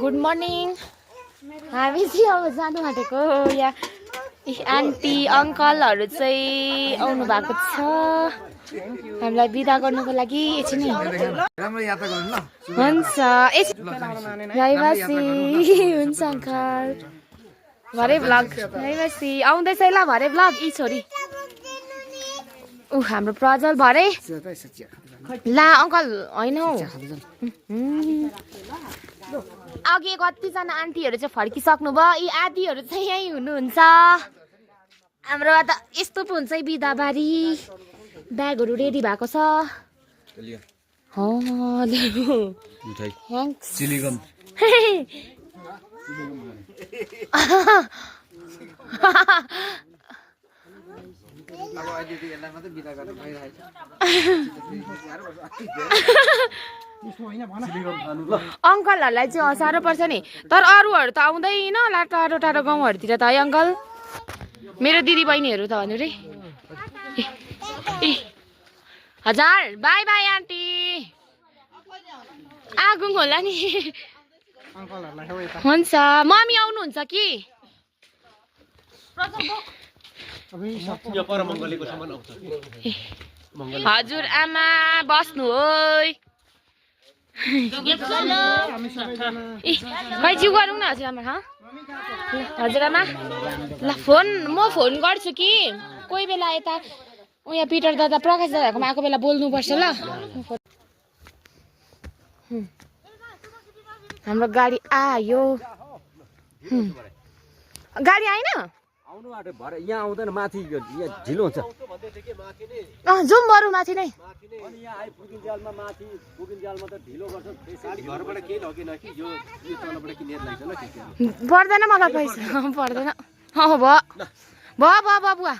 Good morning. हामी चाहिँ अब जानु आँटेको यहाँ आन्टी अङ्कलहरू चाहिँ आउनु भएको छ हामीलाई बिदा गर्नुको लागि। एकछिन हुन्छ हुन्छ अङ्कल भरे भ्लग भइबसी आउँदैछ ल भरे भ्लग यी छोरी हाम्रो प्रज्वल भरे ला अङ्कल होइन हौ अघि कतिजना आन्टीहरू चाहिँ फर्किसक्नु भयो यी आदीहरू चाहिँ यहीँ हुनुहुन्छ। हाम्रो त यस्तो पो हुन्छ बिदाबारी ब्यागहरू रेडी भएको छ। अङ्कलहरूलाई चाहिँ साह्रो पर्छ नि तर अरूहरू त आउँदैन ला टाढो टाढो गाउँहरूतिर त है अङ्कल मेरो दिदी बहिनीहरू त भन्नु रे हजार बाई बाई आन्टी आगुङ होला नि हुन्छ मम्मी आउनुहुन्छ कि हजुर आमा बस्नु हो खै जिउ गरौँ न हजुरआमा हजुरआमा ल म फोन गर्छु कि कोही बेला यता उयो पिटर दादा प्रकाश दादाहरूकोमा आएको बेला बोल्नुपर्छ ल। हाम्रो गाडी आयो गाडी आएन यहाँ आउँदैन माथि ढिलो हुन्छ जाउँ बरु माथि नै पर्दैन मलाई पैसा पर्दैन भयो बुवा